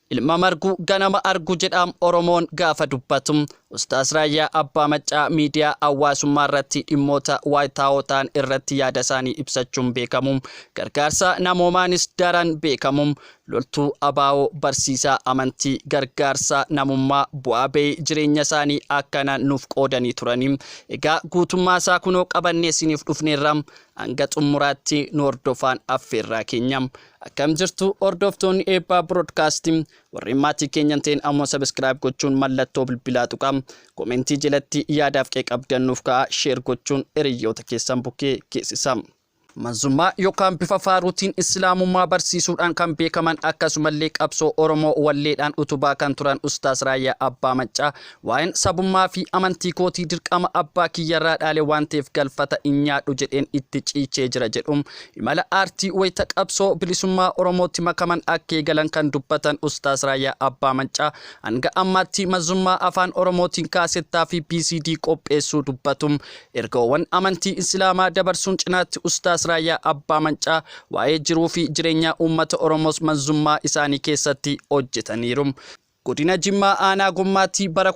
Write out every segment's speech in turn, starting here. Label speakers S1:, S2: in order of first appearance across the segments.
S1: Ilma margu ganama argu jedhaam Oromoon gaafa dubbatu. Ustaaz Raayyaa Abbaa Maccaa miidiyaa hawaasummaa irratti dhimmoota waayitaawoo ta'an irratti yaada isaanii ibsachuun beekamu. Gargaarsa namoomaanis daran beekamu. Loltuu ABO, barsiisaa amantii, gargaarsa namummaa, bu'aa ba'ii jireenya isaanii akkanaan nuuf qoodanii turani. Egaa guutummaa isaa kunoo qabannee isiniif dhufneerra. Hanga xumuraatti nu hordofaan affeerraa keenya. Akkam jirtu hordoftoonni Eebbaa Broadcast? Warreen maatii keenya hin ta'in ammoo subscribe gochuun mallattoo bilbilaa tuqaa. Komentii jalatti yaadaaf qeeqa qabdan nuuf kaa'aa, share gochuun hiriyoota keessan bukkee geessisaa. Manzummaa yookaan bifa faaruutiin Islaamummaa barsiisuudhaan kan beekaman, akkasumallee qabsoo Oromoo walleedhaan utubaa kan turan Ustaaz Raayyaa Abbaa Maccaa, "Waa'een sabummaa fi amantii kootii dirqama abbaa kiyyarraa dhaale waan ta'eef galfata hin nyaadhu jedheen itti ciichee jira" jedhu. Imala aartii wayita qabsoo bilisummaa Oromootti makaman akka eegalan kan dubbatan Ustaaz Raayyaa Abbaa Maccaa, hanga ammaatti manzummaa afaan Oromootiin kaasettaa fi VCD qopheessuu dubbatu. Ergaawwan amantii Islaamaa dabarsuun cinaatti Ustaaz Raayyaa Abbaa Maccaa waa'ee jiruu fi jireenya uummata Oromoos manzummaa isaanii keessatti hojjetaniiru. "Godina Jimmaa aanaa Gommaatti bara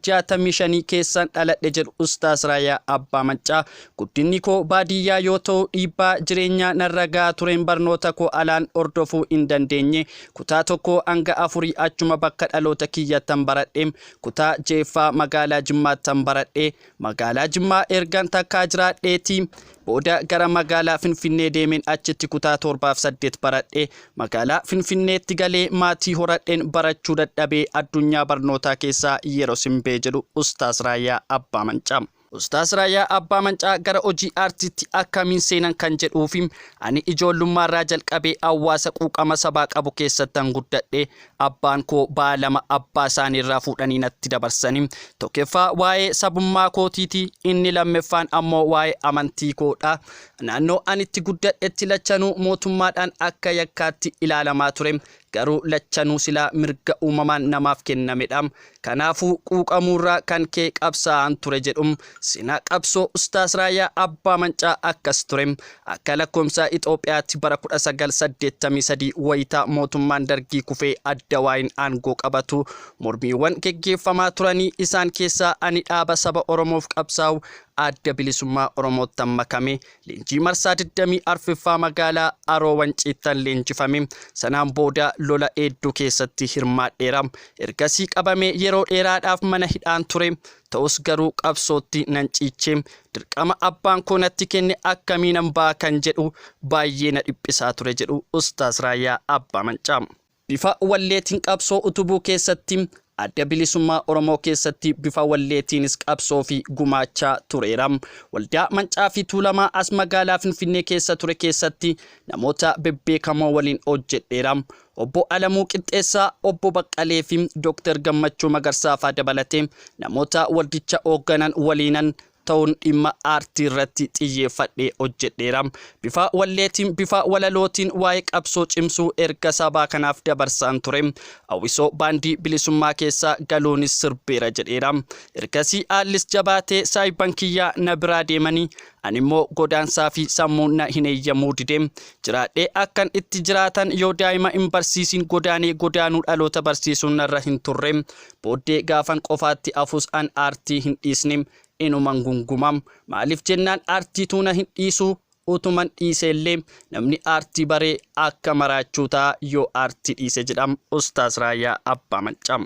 S1: 1965 keessan dhaladhe" jedhu Ustaaz Raayyaa Abbaa Maccaa. "Guddinni koo baadiyyaa yoo ta'u, dhiibbaa jireenyaa narra gahaa tureen barnoota koo alaan hordofuu hin dandeenye. Kutaa 1 hanga 4 achuma bakka dhaloota kiyyattan baradhe. Kutaa jeeffaa magaalaa Jimmaattan baradhe. Magaalaa Jimmaa ergan takkaa jiraadheeti booda gara magaalaa Finfinnee deemeen achitti kutaa torbaaf saddeet baradhe. Magaalaa Finfinneetti galee maatii horadheen barachuu dadhabee addunyaa barnootaa keessaa yeroo simbee" jedhu Ustaaz Raayyaa Abbaa Mancaa. Ustaaz Raayyaa Abbaa Mancaa gara hojii aartiitti akkamiin seenan kan jedhuufi, "Ani ijoollummaarraa jalqabee hawaasa quuqama sabaa qabu keessattan guddadhe. Abbaan koo ba'aa lama abbaa isaaniirraa fuudhanii natti dabarsanii. Tokkoffaa waa'ee sabummaa kootiiti, inni lammaffaan ammoo waa'ee amantii koodha. Naannoo ani itti guddadhetti lachanuu mootummaadhaan akka yakkaatti ilaalamaa ture. Garuu lachanuu silaa mirga uumamaan namaaf kennamedha. Kanaafuu quuqamuurraa kan kee qabsaa'an ture" jedhu. Seenaa qabsoo Ustaaz Raayyaa Abbaa Mancaa akkas ture. Akka lakkoomsa Itoophiyaatti bara 1983 wayitaa mootummaan Dargii kufee ADWUIn aangoo qabatu mormiiwwan geggeeffamaa turanii isaan keessaa ani dhaaba saba Oromoof qabsaa'u Adda Bilisummaa Oromoottan makame. Leenjii marsaa 24ffaa magaalaa Aroo Wanciittan leenjifame. Sanaan booda lola hedduu keessatti hirmaadheera. Ergasii qabamee yeroo dheeraadhaaf mana hidhaan ture. Ta'us garuu qabsootti nan ciiche. Dirqama abbaan koo natti kenne akkamiinan ba'a kan jedhu baay'ee na dhiphisaa ture" jedhu Ustaaz Raayyaa Abbaa Mancaa. Bifa walleetiin qabsoo utubuu keessatti, Adda Bilisummaa Oromoo keessatti bifa walleetiinis qabsoo fi gumaachaa tureera. Waldaa Mancaa fi Tuulamaa as magaalaa Finfinnee keessa ture keessatti namoota bebbeekamoo waliin hojjedheera. Obbo Alamuu Qixxeessaa, Obbo Baqqalee fi Dooktar Gammachuu Magarsaa fa'aa dabalatee namoota waldicha hoogganan waliinan ta'uun dhimma aartii irratti xiyyeeffadhee hojjedheera. Bifa walleetiin, bifa walalootiin waa'ee qabsoo cimsuu erga sabaa kanaaf dabarsaan ture. Hawwisoo baandii bilisummaa keessa galuunis sirbeera" jedheera. "Ergasii haallis jabaatee saayibban kiyyaa na biraa deemanii, ani immoo godaansaa fi sammuun na hin eeyyamuu dide. Jiraadhee akkan itti jiraatan yoo daa'ima hin barsiisin godaanee godaanuu dhaloota barsiisuun narra hin turre. Booddee gaafan qofaatti afus an aartii hin dhiisne, inuman gungumam. Maaliif jennaan aartiituu na hin dhiisu. Utuman dhiiseellee namni aartii baree akka maraachuu ta'a yoo aartii dhiise" jedham Ustaaz Raayyaa Abbaa Mancaa.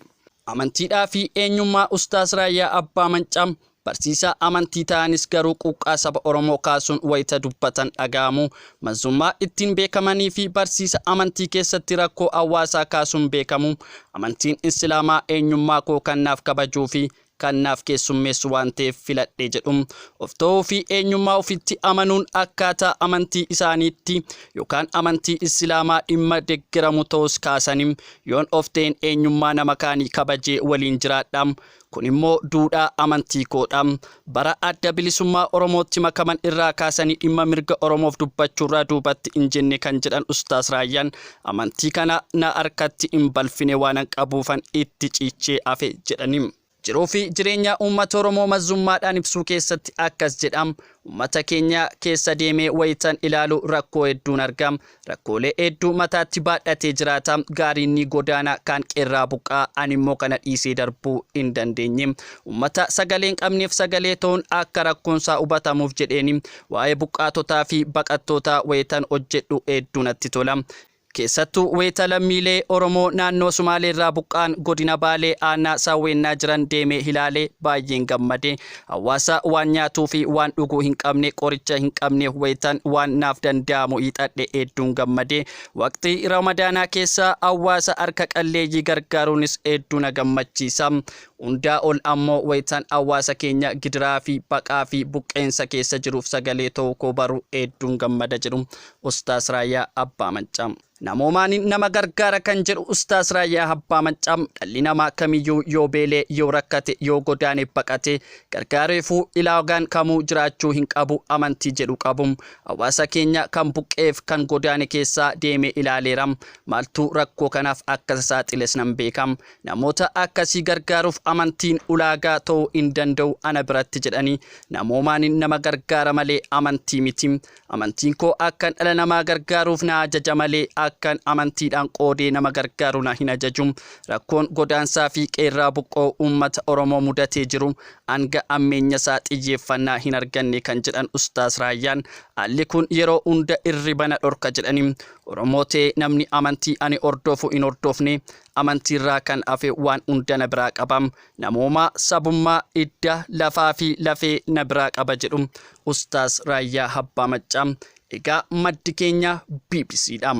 S1: Amantiidhaa fi eenyummaa Ustaaz Raayyaa Abbaa Mancaa, barsiisaa amantii ta'anis garuu quuqqaa saba Oromoo kaasuun wayita dubbatan dhaga'amu. Manzummaa ittiin beekamanii fi barsiisa amantii keessatti rakkoo hawaasaa kaasuun beekamu. "Amantiin Islaamaa eenyummaa koo kan naaf kabajuu fi kan naaf keessummeessu waan ta'eef filadhe" jedhu. Of ta'uu fi eenyummaa ofitti amanuun akkaataa amantii isaaniitti yookaan amantii Islaamaa dhimma deeggaramu ta'us kaasanii, "Yoon of ta'een eenyummaa nama kaanii kabajee waliin jiraadha. Kun immoo duudhaa amantii koodha." Bara Adda Bilisummaa Oromootti makaman irraa kaasanii dhimma mirga Oromoof dubbachuurraa duubatti hin jenne kan jedhan Ustaaz Raayyaan, "Amantii kana na harkatti hin balfine, waanan qabuufan itti ciichee hafe" jedhani. Jiruu fi jireenya uummata Oromoo mazzummaadhaan ibsuu keessatti akkas jedha. Uummata keenya keessa deemee wayitan ilaalu rakkoo hedduun arga. Rakkoolee hedduu mataatti baadhatee jiraata. Gaariin ni godaana, kaan qeerraa buqqaa, ani immoo kana dhiisee darbuu hin dandeenye. Uummata sagalee hin qabneef sagalee ta'uun akka rakkoonsaa hubatamuuf jedheeni waa'ee buqqaatotaa fi baqattootaa wayitan hojjedhu hedduu natti tola. Keessattuu wayita lammiilee Oromoo naannoo Sumaaleerraa buqqa'an godina Baalee aanaa Saawweennaa jiran deemee ilaale baay'een gammade. Hawaasa waan nyaatuu fi waan dhugu hin qabne, qoricha hin qabneef wayitan waan naaf danda'amu hiixadhe hedduun gammade. Waqtii Ramadaanaa keessa hawaasa harka qalleeyyii gargaaruunis hedduu na gammachiisa. Hundaa ol ammoo wayitan hawaasa keenya gidiraa fi baqaa fi buqqeensa keessa jiruuf sagalee ta'uu koo baru hedduun gammada jedhu Ustaaz Raayyaa Abbaa Maccaa. Namoomaan nama gargaara kan jedhu Ustaaz Raayyaa Abbaa Maccaa dhalli namaa kamiyyuu yoo beelee, yoo rakkate, yoo godaane baqate gargaareefuu ilaagaan kamuu jiraachuu hin qabu amantii jedhu qabu. Hawaasa keenya kan buqqeef kan godaane keessaa deemee ilaaleera. Maaltu rakkoo kanaaf akka isa saaxiles nan beeka. Namoota akkasii gargaaruuf amantiin ulaagaa ta'uu hin danda'u ana biratti jedhanii namoomaan nama gargaara malee amantii miti. Amantiin koo akkan dhala namaa gargaaruuf na ajaja malee akkan amantiidhaan qoodee nama gargaaru na hin ajaju. Rakkoon godaansaa fi qeerraa buqqoo uummata Oromoo mudatee jiru hanga ammeenyasaa xiyyeeffannaa hin arganne kan jedhan Ustaaz Raayyaan haalli kun yeroo hunda irriba na dhorka jedhani. Oromoo ta'ee namni amantii ani hordofu hin hordofne amantiirraa kan hafe waan hunda na biraa qaba. Namooma, sabummaa, hidda, lafaa fi lafee na biraa qaba jedhu Ustaaz Raayyaa Abbaa Maccaa. Egaa maddi keenya BBC dha.